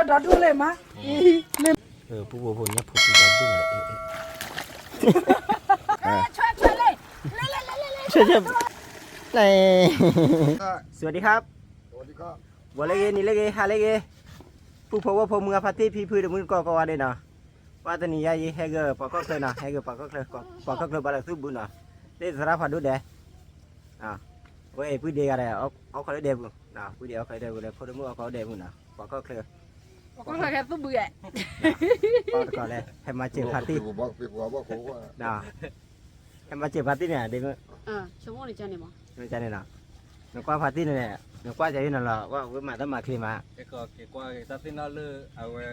ဒီးဒိၣ်လဲၣ်မး, ပူဖိဖိညၣ်ဖိပူဒီးဒိၣ်လဲၣ်, สวัสดีครับ, ဝီၤလၢဂ့ၤ နံၤလၢဂ့ၤ ဟါလၢဂ့ၤ, ပူဖိဝီဖိမုၢ်အဖါတံၢ်ဖံဖုဒီးမုၢ်တကိးကိးဂၤဒဲးနီၤ, ပှၤတနံၤယါယံၤ ဟဲဂ့ၤပှၤကီၢ်ချၢနီၤ, ဟဲဂ့ၤပှၤကီၢ်ချၢ, ပှၤကီၢ်ချၢဘၣ်လၢသူၣ်ဘုနီၤ, လၢသရၣ်ဖးဒိၣ်ဒဲး, ဝဲအံၤပုၢ်ဒ့ဂၤဒီး အိၣ်ခိးလၢဒဲပူၤ, ပုၢ်ဒ့အိၣ်ခိးလၢဒဲပူၤလၢ ဖိဒိၣ်မုၣ်အိၣ်ခိးလၢဒဲပူၤနီၤ, ပှၤကီၢ်ချၢ, ပှၤကီၢ်ချၢဟဲသူၣ်ဘု, ပှၤတကိးလဲၣ် ဟဲမၤစၢၤဖါတံၢ်, ဟဲမၤစၢၤဖါတံၢ်န့ၣ်ဒဲမုၢ်, န့ၣ်န့ၣ်နီၤ, နကွၢ်ဖါတံၢ်န့ၣ်, နကွၢ်ကၢ်ယုၢ်နၤလီၤ, ဝဲမၤတၢ်မၤချ့မး, က့ၤကွၢ်က့ၤတၢ်သ့ၣ်နီၣ်လၢ အဝဲ,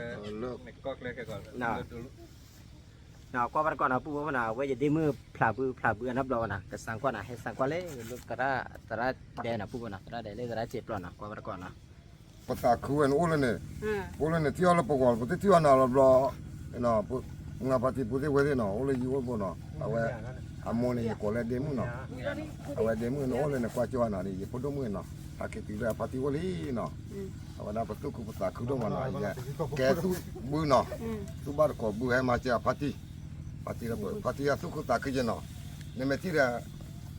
ကွၢ်ဘၣ်တကိးနီၤ ပုၢ်ဖိဖိနီၤ, အဝဲယဒ့မုၢ်ဖျးဘု ဖျးဘုအနီတဘျီဘၣ်နီၤ, ကစၢ်ကွၢ်နီၤ, ဟဲစၢ်ကွၢ်လၢ သရၣ်ဒဲနီၤ ပုၢ်ဖိနီၤ, သရၣ်ဒဲလၢသရၣ်စံာ်ပျီနီၤ, ကွၢ်ဘၣ်တကိးနီၤ, ပသးခုဝဲန့ၣ်အိၣ်လၢန့ၣ်, အိၣ်လၢန့ၣ် ထံၣ်အီၤလၢပဂီၢ် ပသ့ၣ်ထံၣ်အီၤနၤလီၤဘျီ, မုၢ်ဖါတံၢ်ဖိသ့ၣ်ဝဲသ့ၣ်နီၤ အိၣ်လၢယအိၣ်ဘိနီၤ, အဝဲ, အမိၢ်န့ၣ် ယကိးလၢဒ့မုၢ်နီၤ, အဝဲဒ့မုၢ်န့ၣ်အိၣ်လၢန့ၣ် ကွၢ်ကၠီနၤန့ၣ် ယဖိဒိၣ်မုၣ်နီၤ, ဟဲက့ၤတုၤလၢအဖါတံၢ်အိၣ်လံနီၤ, အဝဲဒၣ်ပသူၣ်ခုပသးခုဒိၣ်မးနီၤ, ယကဲသူၣ်ဘုနီၤ, သူၣ်ဘၣ်တကိးဘု ဟဲမၤစၢၤအဖါတံၢ်, ဖါတံၢ်လၢပဖါတံၢ်အသူၣ်ခုသးခုက့နီၤ, နမ့ၢ်ထံၣ်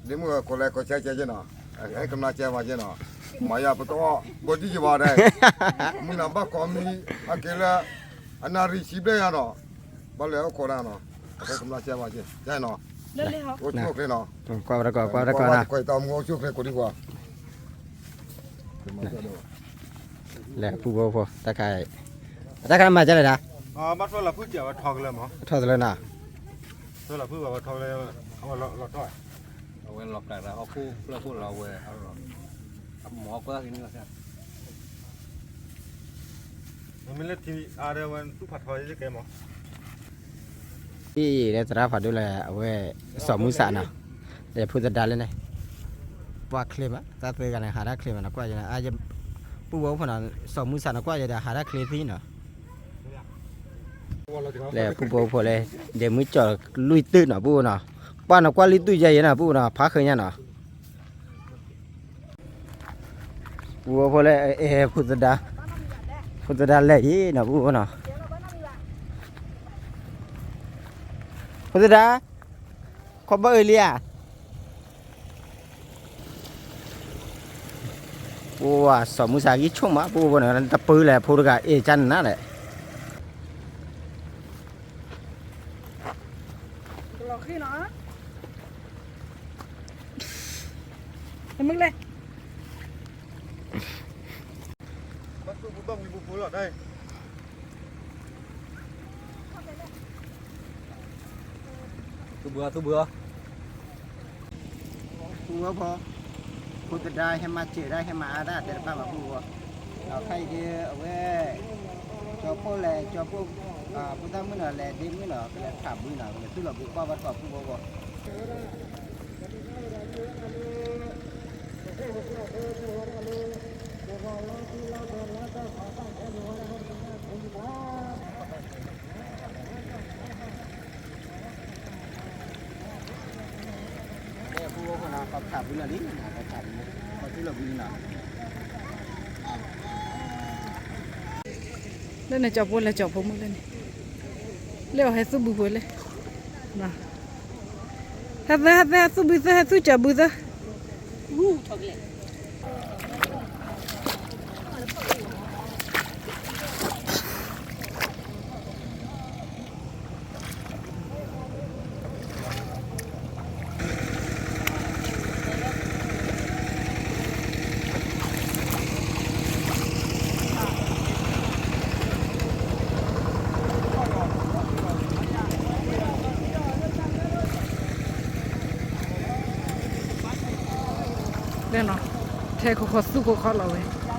ဒီး, ဒ့မုၢ်ကိးလဲၤကိးဆဲကဲက့နီၤ, ဟဲကမျၢၢ်ကဲမၤက့နီၤ, မၤယၤပတအီၣ်ဘိဒံက့ဘၣ်ဒဲး, မုၢ်နၤဘၣ်ကိးမံၤ, အက့ၤလၢ, အနၣ်ရံၣ်ဆံဘျဲၣ်ယၤနီၤ, ဘၣ်လဲၤအိၣ်ခိးဒၣ်နီၤ, ဟဲကမျၢၢ်ကဲမၤက့, ကဲနီၤ, အိၣ်ဆူၣ်အိၣ်ချ့နီၤ, ကွၢ်တကိး ကွၢ်တကိးနီၤ, ကွၢ်တကိးကွၢ်တကိးနီၤ လဲၤပူဖိဖိ တၢ်ခါ, တၢ်ခါမၤကလဲၣ်ဒၣ်, ဘၣ်ထွဲလီၤဖုၣ်ကဲဝဲထီကလဲၤမး, ထီတလၢနီၤ, ထွဲလီၤဖုၣ်ဘၣ်ဝဲထီကလဲၤ, အဝဲလီၤထီၣ်, အဝဲလီၤကးဒီးဟီၣ်ခိၣ်ဖျၢၣ်ခိၣ်လီၤဝဲ, အမၤဟီၣ်ခိၣ်သးက့ၤန့ၣ်လီၤ, မ့မ့ၢ်လၢထံအါဒၣ်ဝဲသူၣ်ဖးထီကဲမး အံၤလၢသရၣ်ဖးဒိၣ်လၢအဝဲ, စီၤမုၢ်စးနီၤ, လၢဖိသဒါလၢန့ၣ်, ပှၤချ့မး တၢ်သၢဂၤန့ၣ် ဟးတၢ်ချ့မး နကွၢ်ယဲန့ၣ်, ပုၢ်ဖိဖိနီၤ, စီၤမုၢ်စးနကွၢ်ယဲဒီး ဟးတၢ်ချ့သံနီၤ, လၢပုၢ်ဖိဖိလၢ, ဒဲမုၢ်ကၠီၤလွံၢ်တုနီၤ ပုၢ်ဖိနီၤ, ပှၤနကွၢ်လွံၢ်တုယဲယဲနီၤ ပုၢ်ဖိနီၤ ဖးဃုာ်ညါနီၤ ပူဖိဖိလၢ, အဲ ဖိသဒါ, ဖိသဒါလဲၤယံၤနီၤ ပူဖိနီၤ, ဖိသဒါ, ခီဘီအၢလံဧါ, ပှၤစီၤမုၢ်စးဂံၢ်ဆိၣ်မး ပူဖိနီၤ တပၢၢ်လဲၣ် ဖိတဂၤအ့ၣ်ကၢ်နၤလဲၣ် ကလီၤဃံနီၤ, မုၢ်လဲၣ်, သူၣ်ဘုဧၢ သူၣ်ဘုဧၢ, ပူဖိဖိ, ဖိသဒါဟဲမၤစၢၤတၢ် ဟဲမၤအါတၢ်တဲတဖၣ်ဘၣ် ပူဖိဖိ, ဒီးခဲအံၤဒ်အဝဲ, ကၠီဖိလဲၤ ကၠီဖိ, ဖိသၣ်မုၣ်နီၤ လဲၤဒ့မုၣ်နီၤ ကလဲၤဖးဘုနီၤ ကလဲၤသူၣ်လီၤဘု ကွၢ်ဘၣ်တကိးပူဖိဖိ လၢန့ၣ် ကၠီဖိလဲၤ ကၠီဖိမုၣ်လၢန့ၣ်, လၢအီၤဟဲသူၣ်ဘုဖိလဲၣ်, ဟဲသၢ ဟဲသၢ ဟဲသူၣ်ဘုသၢ ဟဲသူၣ်ကၠီဘုသၢ လၢနီၤ, ထဲခိၣ်ခီသူၣ်ခိၣ်ခီလီၤဝဲ. လၢ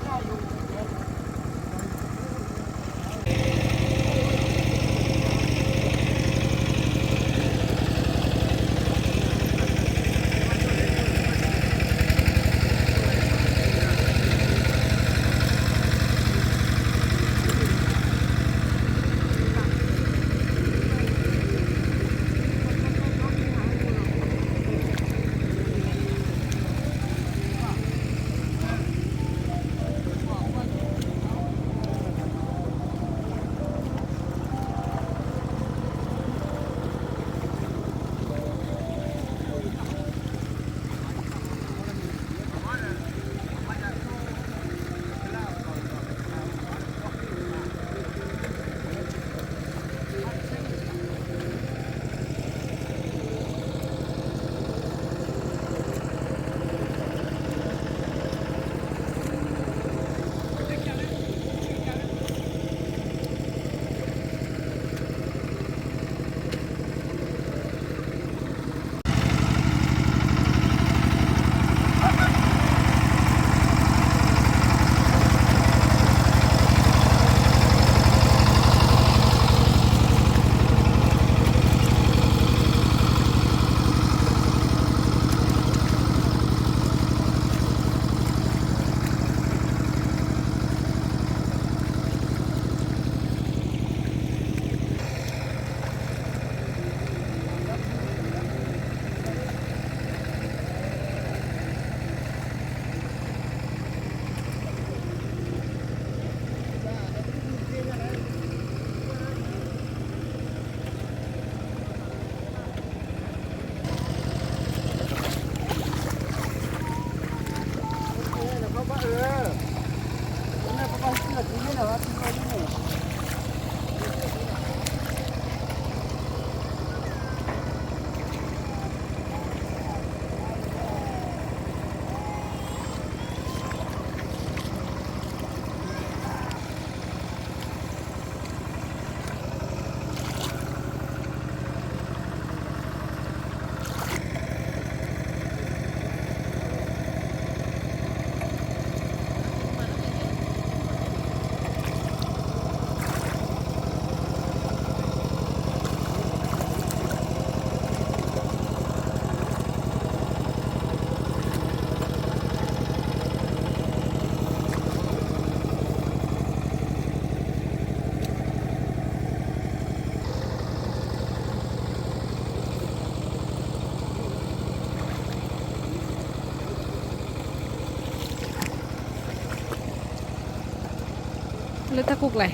လၢတၢ်ကိၢ်ကျဲ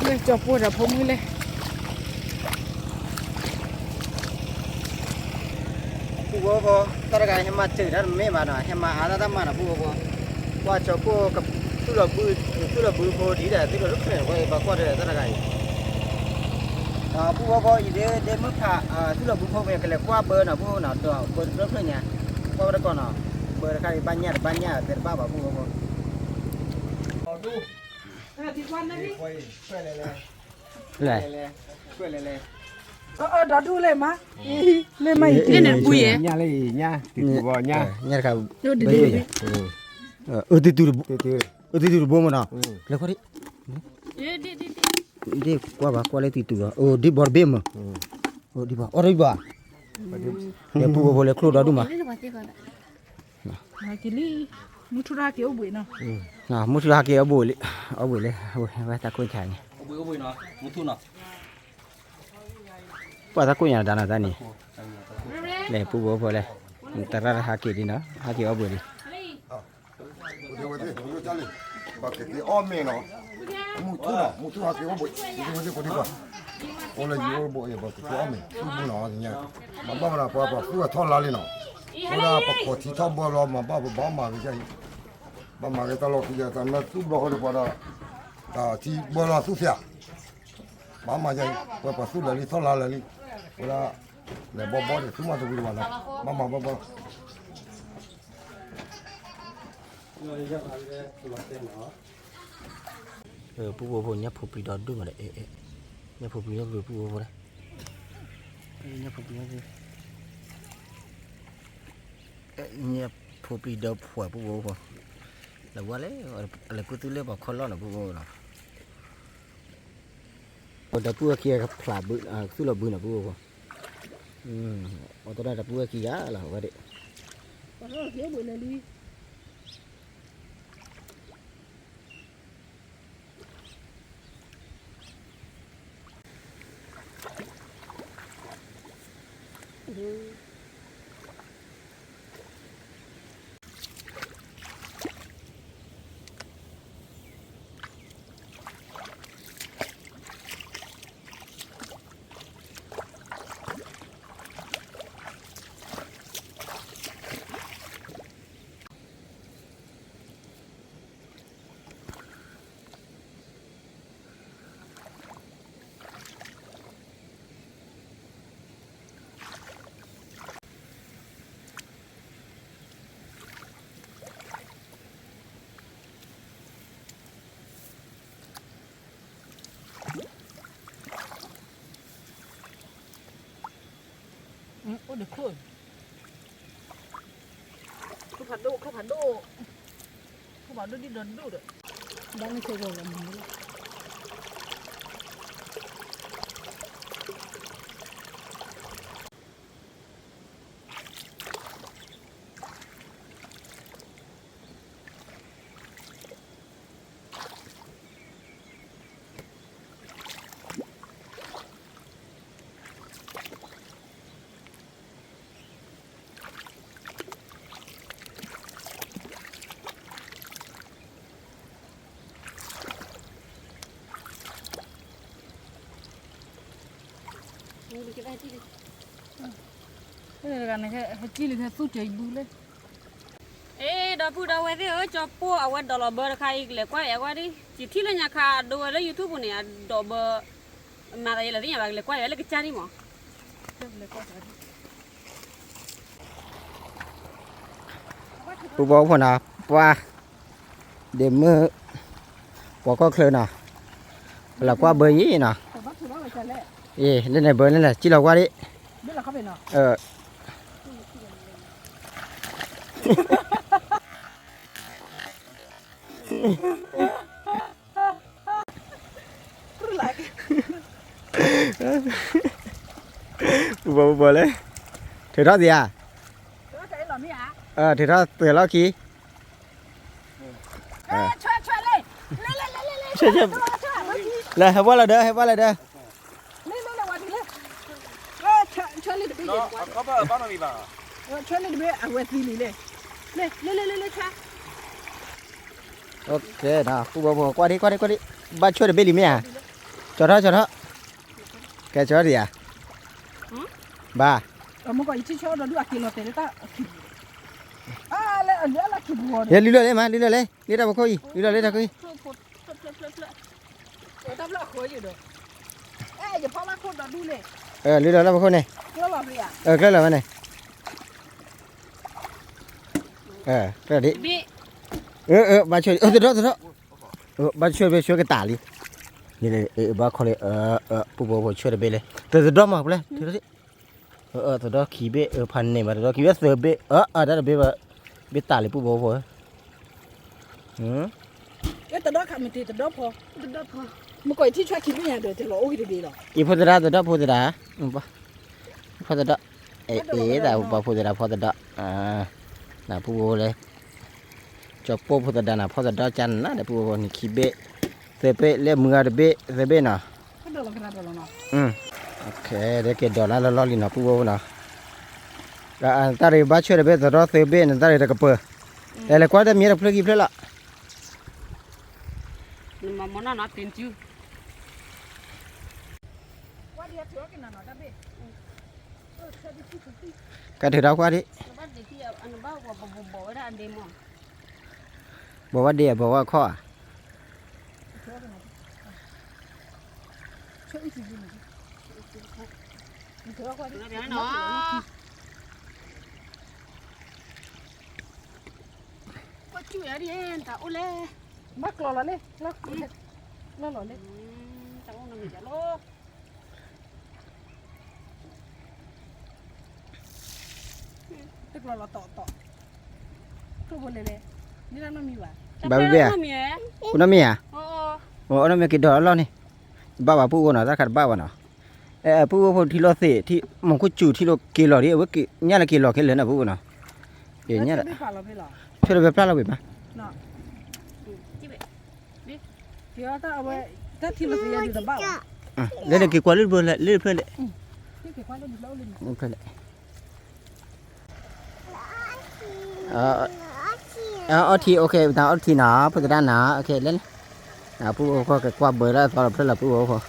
လၢကၠီၤပှိၢ်ဒီးဖိမုၣ်လဲၣ်. ပူဖိဖိ, တၢ်တဂၤဟဲမၤစၢၤတၢ်တမ့ၢ်ဘၣ်နီၤ, ဟဲမၤအါတၢ်တၢ်မၤနီၤ ပူဖိဖိ. ကွၢ်ကၠီၤပှိၢ်, သူၣ်လီၤဘု, သူၣ်လီၤဘုဖိဒ်ဒီး သူၣ်လီၤတဖျၢၣ်န့ၣ် ပှၤကွၢ်ဒီးတၢ်တဂၤအံၤ. ပူဖိဖိအံၤဒ် ဒ်မုၢ်ဖး, သူၣ်လီၤဘုဖိမ့ၢ်ကလဲၤကွၢ်ဘၢနီၤ ပူဖိနီၤ, ဒီးဘၢတဖျၢၣ်ဖျၢၣ်ညါ, ကွၢ်ဝဲတကီၢ်နီၤ, ဘၢတခါအံၤဘၣ်ညၣ်တဘၣ်ညၣ်သဲတဘၣ်ဘၣ် ပူဖိဖိ. လဲၣ်, ဒီဒူၣ်လဲၣ်မး, လဲၣ်မးအံၤ, ညၣ်လၢအံၤညၣ်, တံၤတံၤဘီညၣ်, အၢ, တံၤတံၤတဘိမ့ၢ်နီၤ, လဲၤကွၢ်ဒ်, ဒ်ကွၢ်ဘၣ်ကွၢ်လၢတံၤတံၤဘီ, အိၣ်ဒ်ဘီတဘ့ၣ်မ့ၢ်, အိၣ်ဒ်ဘီ, အိၣ်ဒ်ဘီ, လဲၤပူဖိဖိလဲၤချိၣ်ဒီဒူၣ်မး. မုၢ်ထူၣ်ဟဲက့ၤအီၣ်ဘှံးလံ, အီၣ်ဘှံးလံ, ဝဲတၢ်ခိၣ်ဆါန့ၣ်, ပှၤတၢ်ကိၢ်ညါတၢ်နီၤတၢ်န့ၣ်, လဲၤပူဖိဖိလဲၣ်, တရၣ်ဟဲက့ၤဒ်နီၤ, ဟဲက့ၤအီၣ်ဘှံးလံ. ပကက့ၤအီၣ်မ့ၤနီၤ, မုၢ်ထူၣ်နီၤ, မုၢ်ထူၣ်ဟဲက့ၤအီၣ်ဘှံး, အိၣ်လၢယအိၣ်ဘှံးအံၤ ပကက့ၤအီၣ်မ့ၤ သူၣ်မုၢ်နီၤ, မၤဘၣ်မနုၤ ပှၤပှၤသူၣ်အထီၣ်လါလံနီၤ, အိၣ်ဒၣ်ပခိးထံထီၣ်ဘီလီၤ မၤဘၣ်ပဘၣ်မၤဂ့ၤကၢ်အံၤ, ဘၣ်မၤဂ့ၤတၢ်လီၢ်ခံဒီး တၢ်မ့ၢ်သူၣ်ဘျီဃီဒီးပှၤဒီး, တၢ်ထံဘီလီၤသူၣ်သ့ဧါ, ဘၣ်မၤကၢ်အံၤ ပှၤပှၤသူၣ်လၢာ်လံထီၣ်လါလၢာ်လံ, အိၣ်ဒၣ်, လဲၤဘီဘီဒီးသူၣ်မၤတဝံၤတဝါနီၤ, ဘၣ်မၤဘၣ်ဘၣ် ပူဖိဖိ ညၣ်ဖိပျံၤဒီဒူၣ်မးဒီး, ညၣ်ဖိပျံၤ ညၣ်ဖိပျံၤ ပူဖိဖိဒီး, ညၣ်ဖိပျံၤ ညၣ်ဖိပျံၤဒီးဖှဲး ပူဖိဖိ, လဲၤဝဲလဲၣ်, လဲၤကူၣ်သ့လၢပှၤခီၣ်လီၢ်နီၤ ပူဖိဖိနီၤ, ဒီပုၢ်ဝဲၢ်ခံဂၤဖျးဘု, သူၣ်လီၤဘုနီၤ ပူဖိဖိ, အီၤတရၣ်ဒီပုၢ်ဝဲၢ်ခံဂၤလီၤ အဝဲဒၣ် အိၣ်ဒီးချိၣ်, ချိၣ်ဖးဒိၣ် ချိၣ်ဖးဒိၣ်, ချိၣ်ဖးဒိၣ်ဒ်ဒီဒူၣ်ဒီး, ဘၣ်မ့ၢ်ဆိကမိၣ်လီၤမး. တဂၤန့ၣ် ဟဲကံၣ်လံ ဟဲသူၣ်စၢၤယဘုလၢ အ့ ဒီပုၢ်ဒီဝဲၢ်သ့ၣ်ဧၢ, ကၠီပိၢ်အဝဲဒိးလီၤဘၢတခါအံၤ ကလဲၤကွၢ်ယဲကွၢ်ဒံး, ယထံၣ်လၢညါခါအဒိဝဲလၢ YouTube ပူၤန့ၣ် အဒိးဘၢ မၤသးယဲလၢသ့ၣ်ညါဘၣ်, ကလဲၤကွၢ်ယဲလၢကစၢ်ဒံးမး. ပူဖိဖိနီၤ, ပှၤ ဒ့မုၣ် ပိာ်ကီၢ်ချၢနီၤ, ပလီၤကွၢ်ဘၢယံၤနီၤ, အ့ လၢန့ၣ်ဘၢန့ၣ်လဲၣ် ကံၣ်လီၤကွၢ်ဒံး, ပူဖိဖိလဲၣ်, ထုးထီၣ်သ့ဧါ, ထုးထီၣ်သ့လီၢ်ခံ လဲၤဟဲဘၣ်လီၤဒီး ဟဲဘၣ်လီၤဒီး, လၢလၢလၢလၢ အဝဲသံလံလဲၣ်, လၢလၢလၢလၢ ပူဖိဖိ ကွၢ်ဒံးကွၢ်ဒံးကွၢ်ဒံး, ဘၣ်ဆွဲတဘ့ၣ်လံမ့ၢ်ဧါ, ကၠီထီၣ်ကၠီထီၣ်, ကဲကၠီထီၣ်သ့ဧါ, ဘၣ်, ယလုၢ်လီၤလၢမး လုၢ်လီၤလၢ လၢတၢ်ဖီခိၣ်အံၤ လုၢ်လီၤလၢတၢ်ဖီခိၣ်အံၤ လုၢ်လီၤလၢတၢ်ဖီခိၣ်န့ၣ်, ကျၢၢ်လီၤဝဲန့ၣ်, ကျၢၢ်လီၤဒံး, ဘၣ်ဆွဲ, သဒီၣ်သဒီၣ်, ဘၣ်ဆွဲတဘ့ၣ်ဆွဲကတၢ်လံ, ဘၣ်ခီလံ, ပူဖိဖိဆွဲတဘ့ၣ်လံ, သဒီၣ်မးပျဲ, သဒီၣ်ခံဘ့ၣ်, ဖးန့ၢ်ဘၣ် သဒီၣ်ခံဘ့ၣ်သၢဘ့ၣ်, တၢ်တဘ့ၣ်ဘၣ်, ဘ့ၣ်တၢ်လံပူဖိဖိ သဒီၣ်ခးမ့ၢ်တ့ၢ်သဒီၣ်ဖီ, မ့ၢ်ကီးယထံၣ်ဆွဲခံဘ့ၣ်ညါဒီး တလီၤအိၣ်က့ၤတဘ့ၣ်လီၤ. အံၤဖိသဒါ သဒီၣ်ဖိသဒါ, ဖီသဒီၣ်, အ့ သးပှၤဖိသဒါဖီသဒီၣ်, နပူဖိလဲၣ်, ကၠီပိၢ်ဖိသဒါနၤ ဖီသဒီၣ်ကၢ်နၤဒီး ပူဖိန့ၣ်ခံဘ့ၣ်, သၢဘ့ၣ်လၢမုၢ်ဂၤတဘ့ၣ် သၢဘ့ၣ်နီၤ, ဒီးက့ၤဒိးနၤလၢလီၢ်လံနီၤ ပူဖိနီၤ, တၢ်ရ့ဘၣ်ဆွဲတဘ့ၣ် သဒီၣ်သၢဘ့ၣ်န့ၣ် တၢ်ရ့တကပၢၤ, လဲၤလဲၤကွၢ်တမံၤတဖျၢၣ်ခံဖျၢၣ်လီၤ. ကထုးထီၣ်ကွၢ်ဒံး, ဘိးဘၣ်ဒ့ ဘိးဘၣ်ခီၣ်ဧါ, ကွၢ်စူၣ်ယၤဒ်တၢ်အိၣ်လဲၣ်, ဘၣ်ကျီၤလီၤလံ, လီၤလီၤလံ, တၢ်အိၣ်နီတမံၤလီၤ, တကျီၤလီၤတီတီ, ကျိၣ်ဖိလဲၤလဲၤ, န့ၣ်တၢ်နီတမံၤဘၣ်, ဘၣ်ဘ့ၣ်ဧါ, နီတမံၤဧါ, အိၣ်နီတမံၤက့ၤဒီးအလီၢ်န့ၣ်, ဘၣ်ဘၣ်ပူၣ်အိၣ်နီၤ တၢ်ခးတဘၣ်ဘၣ်နီၤ, ပူၣ်အိၣ်ဖိထံလီၤသ့ၣ်ထံ မူခိၣ်စူၤထံလီၤက့ၤလီၤဒ် အဝဲက့ၤညၣ်လၢက့ၤလီၤခဲလၢာ်နီၤ ပူၣ်အိၣ်နီၤ, က့ၤညၣ်လၢ, ဆွဲလၢဝဲပျၢ်လီၤဝံၤမး, လၢနက့ၤကွၢ်လၢတဘၣ်လၢတဖျၢၣ်လဲၣ်, တဖျၢၣ်လဲၣ် အီထံ အီထံ နၤ အီထံနီၤ ဖိသဒါနီၤ လဲၣ်, ပူၣ်အိၣ်ဖိက့ၤကွၢ်ဘၢလၢအသီတဖျၢၣ်လီၤ ပူၣ်အိၣ်ဖိ, က့ၤ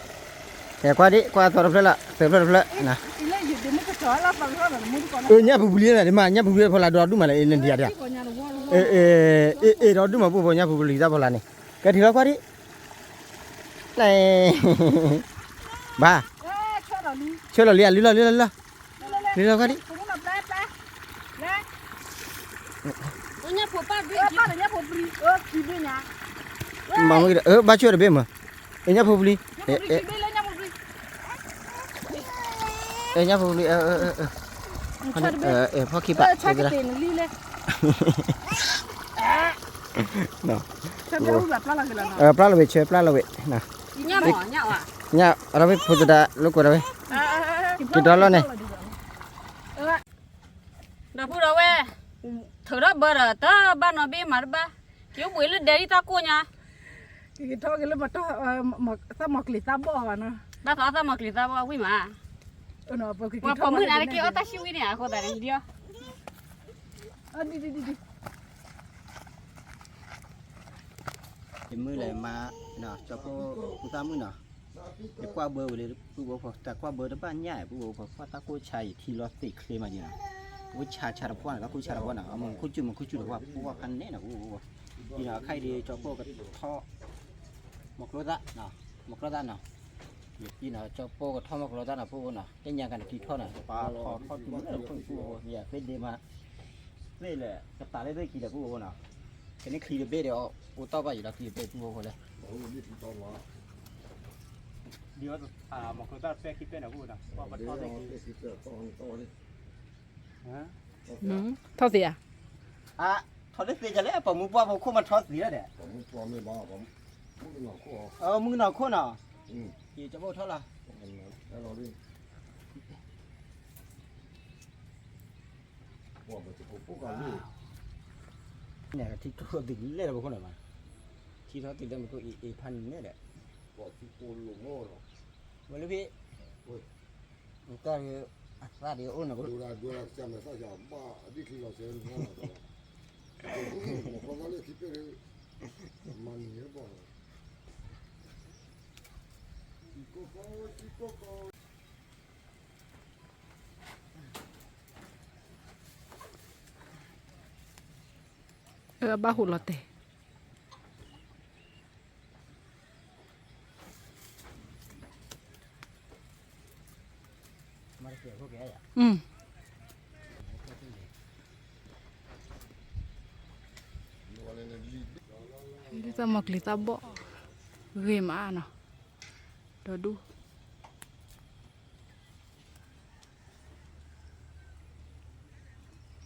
ကွၢ်ဒံး ကွၢ်အသီတဖျၢၣ်လီၤ သၢဖျၢၣ်တဖျၢၣ်, အညၣ်ပူၤပူၤလံနၤ ဒ်မး ညၣ်ပူၤပူၤဖီလာ်ဒီးဒူၣ်မးလၢ နဒံးဧါ, အ့ ဒီးဒူၣ်မး ပူၣ်အိၣ်ဖိ ညၣ်ပူၤပူၤလံတၢ်ဖီလာ်န့ၣ်, ကဲထံၣ်လီၤကွၢ်ဒံး ဘၣ်, ဆှၢလီၤလံ လုၢ်လီၤ လုၢ်လီၤ လုၢ်လီၤ, လုၢ်လီၤကွၢ်ဒံး, ဘၣ်ဆိၣ်တဘ့ၣ်မး, ညၣ်ဖိပူၤလံ, ညၣ်ဖိပူၤလံ, ဖီခံပာ်, ပျၢ်လီၤဝံၤ ဆှၢပျၢ်လီၤဝံၤ, ညၣ် အဝဲဖိသဒါ လိာ်ကွဲးလီၤဝဲ, က့ၤဒီလီၢ်န့ၣ် ဒီပုၢ်ဒီဝဲၢ်, ထုးထီၣ်ဘၢဒီး တဘၣ်နီတဘ့ၣ်မၤတဘၣ်, က့ၤအိၣ်ဘှံးလၢဒဲဒ်တၢ်ကိၢ်ညါ, က့ၤထီၣ်က့ၤလၢ သၣ်မီၤကျ့ၤသၣ်ဘီၣ်ဘၣ်နီၤ, ဘၣ်သးသၣ်မီၤကျ့ၤသၣ်ဘီၣ်ဝံၣ်မး, ပှၤပိာ်မုၣ်န့ၣ် က့ၤအီၣ်တၢ်ဆံၣ်ဝံၣ်န့ၣ် အဃိသတးန့ၣ်ဒီး ယမုၢ်လဲၤမၤ, ကၠီဖိ ဖိသၣ်မုၣ်နီၤ, ယကွၢ်ဘၢဝံၤလံ ပုၢ်ဝဲၢ်ဖိ တၢ်ကွၢ်ဘၢတဘၣ်ညၣ် ပုၢ်ဝဲၢ်ဖိ ကွၢ်တၢ်ကိၢ်ဆါအံၤ ထံလီၤသ့ၣ်ချ့မးယနီၤ, အိၣ်ဆါဆါတပှၢ်န့ၣ် တၢ်ကိၢ်ဆါတပှၢ်န့ၣ် အမုၢ်ခိၣ်စူၣ်မုၢ်ခိၣ်စူၣ်တပှၢ် ပှၢ်ဖးနဲၣ်နီၤ ပုၢ်ဝဲၢ်ဖိ, ယနီၤ အခါအံၤဒီး ကၠီပိၢ်ကထီၣ် မီၤကျိသၣ်နီၤ, မီၤကျိသၣ်နီၤ, ယနီၤ ကၠီပိၢ်ကထီၣ်မီၤကျိသၣ်နီၤ ပုၢ်ဝဲၢ်နီၤ တညါကန့ၣ်က့ၤထီၣ်နီၤ ပှၤထီၣ်ထီၣ်တုၤလၢခိၣ် ပုၢ်ဝဲၢ်ဖိ ယသ့ၣ်ဒ့မး သ့ၣ်လဲၣ် ကတၢ်လၢသ့ၣ်ကံၤဒီး ပုၢ်ဝဲၢ်ဖိနီၤ, ကန့ၣ်ချံတဘ့ၣ်ဒီး အိၣ်တီၢ်ဘၣ်ယံၤလီၤ ချံတဘ့ၣ် ပုၢ်ဝဲၢ်ဖိလဲၣ် ဒ်မီၤကျိသၣ်ပဲာ်ခံပဲာ်န့ၣ် ပုၢ်ဝဲၢ်နီၤ ပှၤပထီၣ်သ့ၣ်ကံၤ ထီၣ်သ့ဧါ, ထီၣ်လၢသ့ၣ်ကလဲၣ် ပှၤမူပှၢ်ဖိခိၣ်မးထီၣ်သ့လီၤဒီး, မုၢ်ကနီၤခိၣ်နီၤ, ယကၠီပိၢ်ထီၣ်လီၤ, န့ၣ်ထံထီၣ်သ့ၣ်လဲၣ်ဒီးပခိၣ်န့ၣ်မး, ထံထီၣ်သ့ၣ်လၢမူခိၣ်အ့ၣ်အ့ၣ်ဖးန့ၣ်ဒီး, ဝဲလၢဖဲ တၢ်ဒီး အသၣ်ဒီးအိၣ်န့ၣ် အဘၣ်ဟူးလီၤတဲာ် ဒ်တၢ်မီၤကျံၤသၣ်ဘီၣ် ဂ့ၤမးနီၤ ဒီဒူၣ်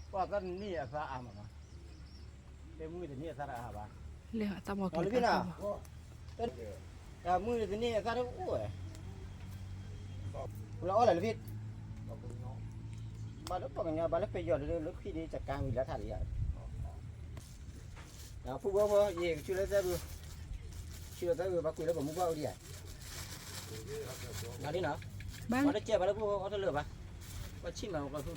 ပှၤသၣ်တန့ၢ်အသၣ်အါမး, တဲမုၢ်တန့ၢ်အသၣ်တအါဘၣ်, လၢအသၣ်မီၤကျံၤသၣ်ဘီၣ်, မုၢ်တန့ၢ်အသၣ်တအိၣ်ဝဲ, လၢအီၣ်လၢလၢဖံ, ဘၣ်လၢပှၤကညီဘၣ်လၢပယီၤလၢလၢခံဒ်စကါဝံၤလၢထါလံယါ ပုၢ်ဝဲၢ်ဖိ ယကဆူလၢသၢဘု, ဆူလၢသၢဘု ပှၤကွံာ်လၢပမူပှၢ်အိၣ်ဒံးဧါ, နၤလံနီၤ, ပှၤတကဲဘၣ်လၢပုၢ်ဝဲၢ်အီၣ်တလၢာ်ဘၣ်, ပှၤဆံၣ်မးပှၤဖု, လ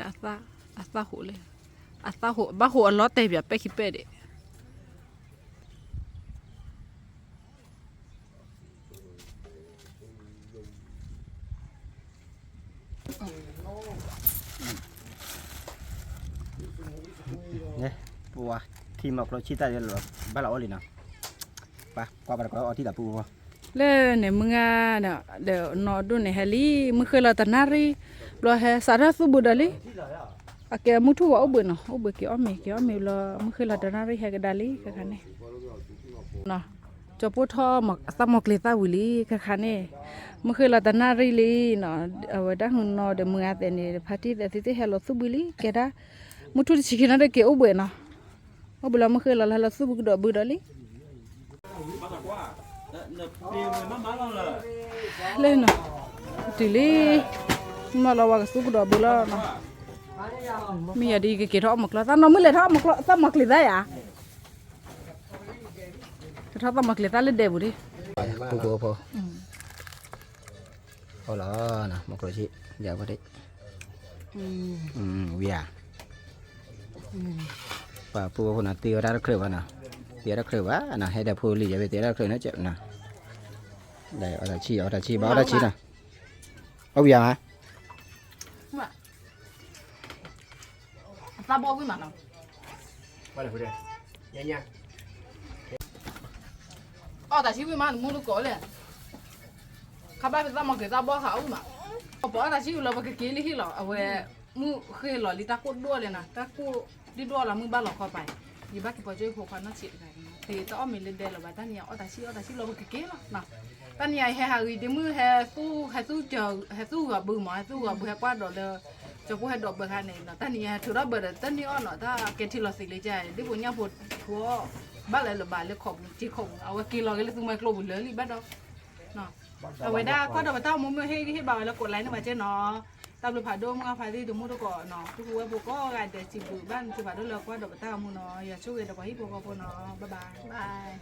ၢအသၣ်, အသၣ်ဟိးလၢ, အသၣ်ဟိး ဘၣ်ဟိးအလီၤတဲာ်ပၠးပဲာ်ခံပဲာ်ဒံး ပှၤထံမီၤကျိဆံၣ်တၢ်ဒီးလီၤ ဘၣ်လီၤအိၣ်လံနီၤ, ပှၤကွၢ်ဘၣ်တကွၢ်အီထံလီၤပုၢ်ဝဲၢ်ဖိ, လၢန့ၣ်မုၢ်ဂၤဒီး နီၢ်ဒိၣ်န့ၣ်ဟဲလံ မုၢ်ဃ့ၢ်လီၤတနၣ်ရံၣ်, ဘျီဟဲစးထီၣ်သူၣ်ဘုဒီးလံ, အကဲမုၢ်ထူၣ်ဝဲအိၣ်ဘှံးနီၤ အိၣ်ဘှံးက့ၤအီၣ်မ့ၤ က့ၤအီၣ်မ့ၤဘျီ မုၢ်ဃ့ၢ်လီၤတနၣ်ရံၣ်ဟဲကဒါလံ ခဲခါန့ၣ် ကၠီပိၢ်ထီၣ်အသၣ်မီၤကျံၤသၣ်ဝံၤလံ ခဲခါန့ၣ်, မုၢ်ဃ့ၢ်လီၤတနၣ်ရံၣ်လံနီၤ, အဝဲဒၣ်ဟူနီၤဒီးမုၢ်ဂၤသဲးန့ၣ် ဖါတံၢ်သဲးသုသ့ၣ်ဟဲလီၤသူၣ်ဘုလံ ကဲဒၣ်, မုၢ်ထူၣ်တဆံခံနီၤဒီးက့ၤအိၣ်ဘှံးနီၤ, အိၣ်ဘှံးလီၤမုၢ်ဃ့ၢ်လီၤလၢဟဲလီၤသူၣ်ဘုကဒီးဘုဒီးလံ လၢနီၤ, တုၤလံ, မ့ၢ်လီၤဝဲကသူၣ်ကဒီးဘုလီၤနီၤ, မ့ၢ်ယၤဒ်ယကက့ၤထီၣ်အီၣ်မီၤကျိ သၣ်နီၢ်မုၢ်လဲၤထီၣ်အီၣ်မီၤကျိ သၣ်မီၤကျံၤသၣ်ယၤ, ကထီၣ်သၣ်မီၤကျံၤသၣ်လၢဒဲပူၤဒံး, ပုၢ်ဖိဖိ, အီၣ်လီၤ, မီၤကျိဆံၣ်, ယၤဖိဒံး, ဝံၤဧါ ပှၤပုၢ်ဖိဖိနီၤ သ့ဝဲဒၣ်တချုးဘၣ်နီၤ, သ့ဝဲဒၣ်တချုးဘၣ်နီၤ ဟဲဒီးဖိလံၤယၤ သ့ဝဲဒၣ်တချုးနီၤ, အီၣ်တၢ်ဆံၣ် အီၣ်တၢ်ဆံၣ် ဘၣ်အီၣ်တၢ်ဆံၣ်နီၤ, အီၣ်ဝံၤဧါမး, အသၣ်ဘီၣ်ဝံၤမးနီၤ, အီၣ်တၢ်ဆံၣ်ဝံၤမး နမူတကိးလဲၣ်, ခါဘၣ်ဖဲသၣ်မီၤကျံၤသၣ်ဘီၣ်ဃးအီၣ်ဝံၤမး, ပအီၣ်တၢ်ဆံၣ်ဝံၤလီၤ ပကက့ၤလံဟ့ၣ်လီၤ အဝဲ မုၢ်ဃ့ၢ်လီၤလံ တၢ်ကိၢ်ဒိၣ်လဲၣ်နီၤ တၢ်ကိၢ်ဒိၣ်ဒိၣ်လီၤ မုၢ်ဘၣ်လီၤခီပၤ, ယဘၣ်က့ၤပိာ်ကၠိဖိခွါနီၢ်ဆံးတဂၤ, သ့တအီၣ်မ့ၤလၢဒဲလၢၤဘၣ် တၢ်နံၤအံၤအီၣ်တၢ်ဆံၣ်အီၣ်တၢ်ဆံၣ်လီၤ ပကက့ၤလီၤနီၤ, တၢ်နံၤအံၤဟဲဟးဂ့ၤဒ့မုၢ်ဟဲသူၣ်, ဟဲသူၣ်ဂီၤဘုမး ဟဲသူၣ်ဂီၤဘုဟဲကွၢ်ဒီးလၢ, ကၠီဖိဟဲဒိးဘၢခါန့ၣ်နီၤ တၢ်နံၤအံၤဟဲထုးထီၣ်ဘၢဒီးတၢ်နံၤအီၣ်နီၤ တၢ်ကဲထံလီၤသ့လၢက, ဒ်ပှၤညၣ်ဖိ, ဘၣ်လဲၤလၢၤဘၣ်လၢခီပူၤ က့ၤခီပူၤ အဝဲက့ၤလီၤက့ၤလၢသူမှဲကျိပူၤလၢာ်လံဘၣ်ဒီး အဝဲဒၣ်ကွၢ်ဒီးပတၢ်အိၣ်မူမ့ၢ်ဟ့ၣ်ဂံၢ်ဟ့ၣ်ဘါဝဲလၢ ကိးlike န့ၢ်ဘၣ်က့နီၤ, တၢ်ဘျုးဖးဒိၣ်မုၢ်ဂၢ်ဖါတံၢ်တမူတကိးနီၤ ပုၢ်ဖိဝဲၢ်ဖိကိးဂၤဒဲးစံးဘျုးဘၣ်နသုဖးဒိၣ်လၢကွၢ်ဒီးပတၢ်အိၣ်မူနီၤ ယွၤဆိၣ်ဂ့ၤဒီးပှၤဟံၣ်ဖိဃီဖိနီၤ bye bye.